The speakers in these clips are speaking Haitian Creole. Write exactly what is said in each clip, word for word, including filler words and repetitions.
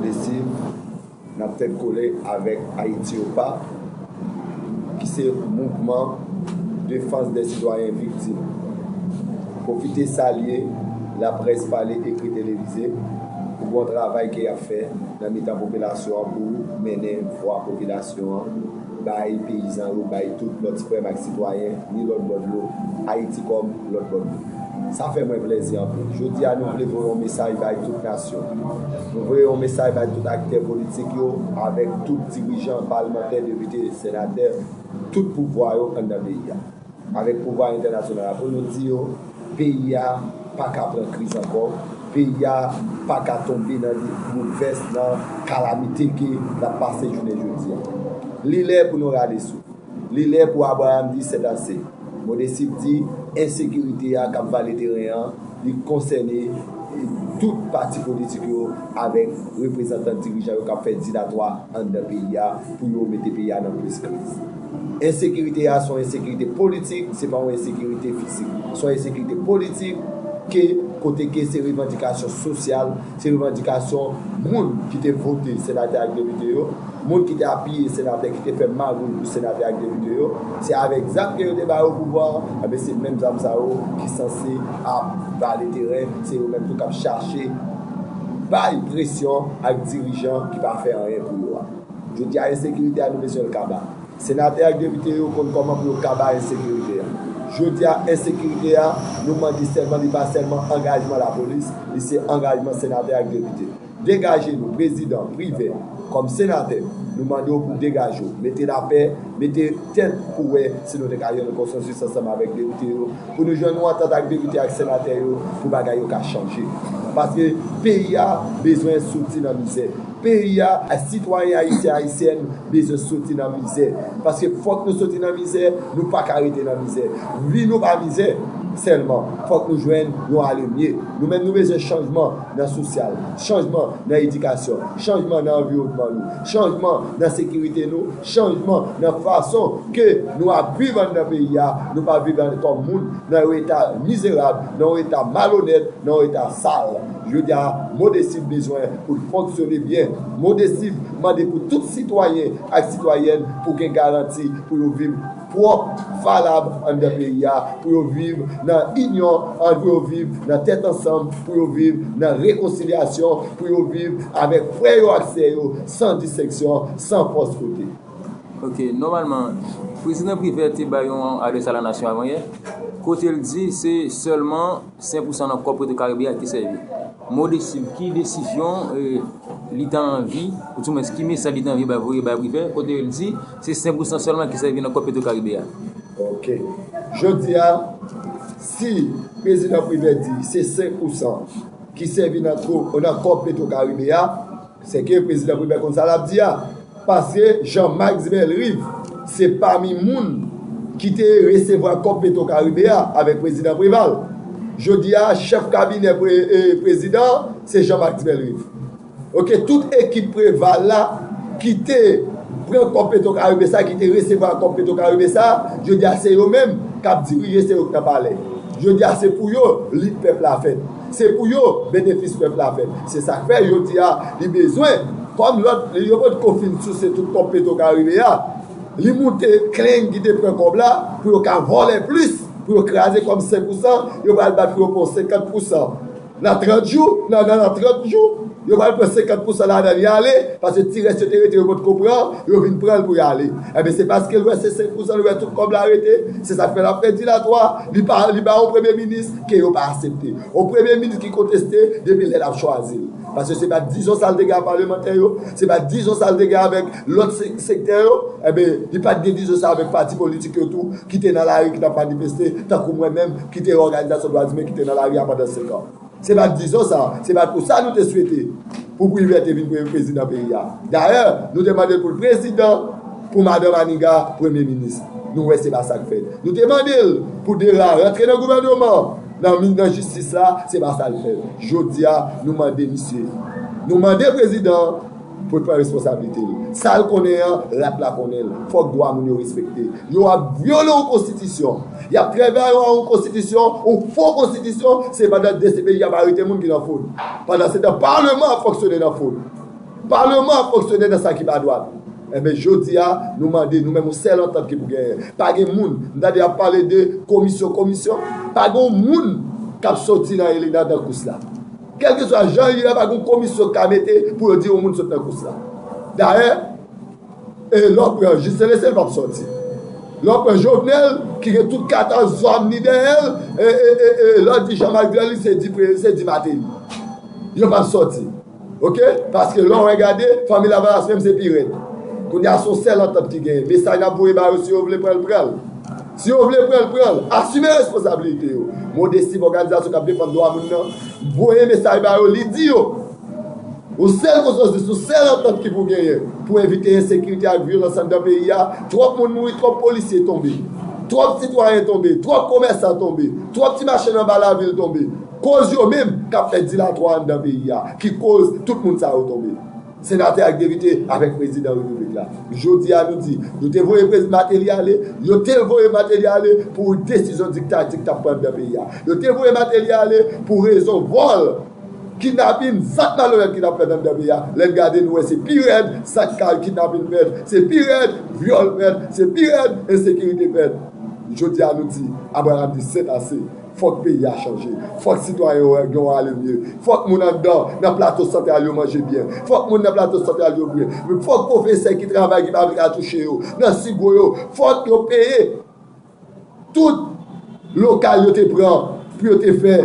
N ap tèt kole avèk Ayiti Opa, ki se Mouvman Defans dè Sitwayen Viktim. Pwofite salye laprès pale, ekri, televize pou bon travay ke y ap fè nan mitan popilasyon an pou mennen vwa popilasyon an bay peyizan yo, bay tout lòt frè m ak sitwayen, ni lòt bò dlo, Ayiti kòm lòt bò dlo. Sa fè mwen plèzi anpil. Jodi a, nou vle voye yon mesaj bay tout nasyon. Nou voye yon mesaj bay tout aktè politik yo, avèk tout dirijan, palmantè, depite, senatè, tout pouvwa yo anndan peyi a. Avèk pouvwa entènasyonal la, pou nou di yo, peyi a pa ka pran kriz ankò, peyi a pa ka tonbe nan boulvès, nan kalamite ke n ap pase jounen jodi a. Li lè pou nou rale souf. Li lè pou Abraham di c'est assez. Modesip di ensekirite a k ap vale teren an, li konsène tout pati politik yo avèk reprezantan dirijan yo k ap fè dilatwa anndan peyi a pou yo mete peyi a nan plis kriz. Ensekirite a se yon ensekirite politik, se pa yon ensekirite fizik. Se yon ensekirite politik ke kote ke se revandikasyon sosyal, se revandikasyon moun ki te vote senatè ak depite yo, moun ki te apiye senatè, ki te fè magouy pou senatè ak depite yo. Se avèk zam ke yo te ba yo pouvwa an, enben se menm zam sa yo ki sanse ap vale teren, se yo menm tou k ap chache bay presyon ak dirijan ki pa fè anyen pou yo a. Jodi a, ensekirite a, nou bezwen l kaba. Senatè ak depite yo konn kòman pou yo kaba ensekirite a. Jodi a, ensekirite a, nou mande sèlman, li pa sèlman angajman lapolis, li se angajman senatè ak depite. Degaje nou, prezidan Privè, kòm senatè, nou mande w pou degaje w, mete lapè, mete tèt pou wè si nou te ka jwenn yon konsansis ansanm avèk depite yo, pou nou jwenn yon antant ak depite ak senatè yo, pou bagay yo ka chanje. Paske peyi a bezwen soti nan mizè. Peyi a, sitwayen ayisyen, ayisyèn bezwen soti nan mizè. Paske fòk nou soti nan mizè, nou pa ka rete nan mizè. Vi nou pa mizè sèlman. Fòk nou jwenn yon alemye. Nou menm, nou bezwen chanjman nan sosyal, chanjman nan edikasyon, chanjman nan anviwònman nou, chanjman nan sekirite nou, chanjman nan fason ke nou ap viv anndan peyi a. Nou pa viv an, kòm moun nan yon eta mizerab, nan yon eta malonèt, nan yon eta sal. Jodi a, Modesip bezwen pou l fonksyone byen. Modesip mande pou tout sitwayen ak sitwayèn pou gen garanti pou yo viv pwòp, valab anndan peyi a, pou yo viv nan inyon, an, pou yo viv nan tèt ansanm, pou yo viv nan rekonsilyasyon, pou yo viv avèk frè yo ak sè yo, san distenksyon, san fòs kote. Ok, nòmalman, prezidan Privè te bay yon adrès a la nasyon avan yè, kote l di se sèlman senk pousan nan kòb Petro Caribe a ki sèvi. Modesip, ki desizyon, eh, li ta anvi, oudimwens ki mesaj li ta anvi bay, voye bay Privè, kote l di se senk pousan sèlman ki sèvi nan kòb Petro Caribe a? Ok. Jodi a, si prezidan Privè di se senk pousan ki sèvi nan tro-, nan kòb Petro Caribe a, se ke prezidan Privè konn sa l ap di a. Paske Jean Max Bellerive se pami moun ki te resevwa kòb Petro Caribe a avèk prezidan Preval. Jodi a, chèf kabinè pre-, e, prezidan an, se Jean Max Bellerive. Ok, tout ekip Preval la ki te pran kòb Petro Caribe sa, ki te resevwa kòb Petro Caribe sa, jodi a se yo menm k ap dirije, se yo k nan palè. Jodi a se pou yo lit pèp la fèt. Se pou yo benefis pèp la fèt. Se sa k fè jodi a li bezwen, kòm lòt yo potko fin souse tout kòb Petro Caribe a, li moute klenn ki te pran kòb la pou yo ka vòlè plis, pou yo kraze kòb senk pousan, yo pral bat pou yo pran senkant pousan. Nan trant jou, nan, nan, nan trant jou, yo pral pran senkant pousan ladan l, y ale, paske ti rès yo te rete, yo potko pran, yo vin pran l pou y ale. Enben, se paske l wè se senk pousan, l wè tout kòb la rete, se sa k fè l ap fè dilatwa, li pa, li ba yon premye minis ke yo pa aksepte. Yon premye minis ki konteste depi lè l ap chwazi l. Paske se pa t dizon sa l te gen ak palmantè yo, se pa t dizon sa l te gen avèk lòt se-, sektè yo, enben, li pa t gen dizon sa avèk pati politik yo tou, ki te nan lari, ki t ap manifeste, tankou mwen menm, ki te òganizasyon dwa imen, ki te nan lari a pandan senk an. Se pa t dizon sa, se pa t pou sa nou te swete pou Privè te vin premye prezidan peyi a. Dayè, nou te mande l pou l prezidan, pou madan Maniga premye minis. Nou wè se pa sa k fèt. Nou te mande l pou Dera rantre nan gouvènman, nan, nan jistis la, se pa sa l fè. Jodi a, nou mande misye, nou mande prezidan an pou l pran responsablite l. Sa l konnen an, rat la konnen l. Fòk dwa moun yo respekte. Yo ap vyole yon konstitisyon. Y ap travay yon konstitisyon, yon fo konstitisyon, se pandan de se peyi ap arete moun ki nan fwod. Pandan se tan, palman ap fonksyone nan fwod. Palman ap fonksyone nan sa ki pa dwat. Enben, jodi a, nou mande, nou menm, yon sèl antant ki pou genyen. Pa gen moun, m tande y ap pale de komisyon, komisyon. Pa gen yon moun k ap soti nan, nan, nan kous la. Kèlkeswa jan l ye a, pa gen yon komisyon k ka mete pou yo di yon moun sot nan kous la. Dayè, e lè w pran Jistin Lesel, l p ap sòti. Lè w pran Jovenel, ki gen tout katastwòf li dèyè l, e, e, e, e, lè w di Jean-Marc Vialy, se di, se di Martelly. Yo p ap sòti. Oke? Paske lè w wè gade, fanmi Lavalas menm se pi rèd. Kounye a, se yon sèl antant ki genyen. Mesaj n ap voye ba yo, si yo vle pran l, pran l. Si yo vle pran l, pran l. Asime responsabilite yo. Modesty, òganizasyon k ap defann dwa moun nan, voye mesaj ba yo, li di yo. Yon sèl konsansis, yon sèl antant ki pou genyen pou evite ensekirite ak vyolans anndan peyi a. Twòp moun mouri, twòp polisye tonbe. Twòp sitwayen tonbe, twòp komèsan tonbe, twòp ti machann anba lavil tonbe. Koz yo menm k ap fè dilatwa anndan peyi a, ki koz tout moun sa yo tonbe. Senatè ak depite avèk prezidan repiblik la. Jodi a nou di, nou te voye prezidan Martelly ale, yo te voye Martelly ale pou desizyon diktatik t ap pran anndan peyi a. Yo te voye Martelly ale pou rezon vòl, kidnapin, zak malonèt ki t ap fèt anndan peyi a. Lè n gade, nou wè se pi rèd, zak kay, kidnapin fèt, se pi rèd, vyòl fèt, se pi rèd, ensekirite fèt. Jodi a nou di, Abraham di, c'est assez. Fòk peyi a chanje. Fòk sitwayen yo gen yon alemye. Fòk moun anndan nan Plato Santral yo manje byen. Fòk moun nan Plato Santral yo byen. Men fòk pwofesè ki travay, ki pa vle ka touche yo, nan Sigwo yo, fòk yo peye tout lokal yo te pran pou yo te fè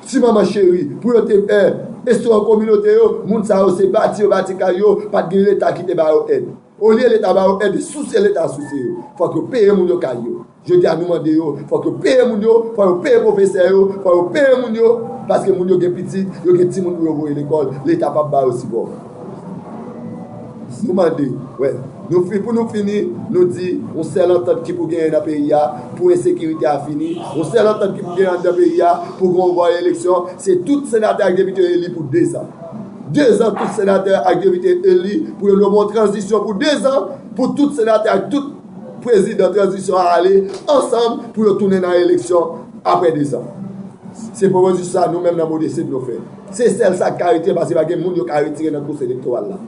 Ti Manman Cheri, pou yo te fè restoran kominote yo. Moun sa yo se bati yo bati kay yo, pa t gen Leta ki te ba yo èd. Olye Leta ba yo èd, souse Leta souse yo. Fòk yo peye moun yo kay yo. Jodi a nou mande yo, fòk yo peye moun yo, fòk yo peye pwofesè yo, fòk yo peye moun yo, paske moun yo gen pitit, yo gen timoun pou yo voye lekòl, Leta p ap ba yo sipò. Nou mande, wè, nou fi, pou nou fini, nou di, yon sèl antant ki pou genyen nan peyi a, pou ensekirite a fini, yon sèl antant ki pou genyen anndan peyi a, pou gen yon vòy eleksyon, se tout senatè ak depite yo eli pou dezan. Dezan, tout senatè ak depite eli, pou yo nonmen yon tranzisyon pou dezan, pou tout senatè ak tout prezidan tranzisyon a ale ansanm pou yo tounen nan eleksyon apre dezan. Se pwopozisyon sa nou menm nan Modesty nou fè. Se sèl sa k ka retire, paske pa gen moun yo ka retire nan kous elektoral la.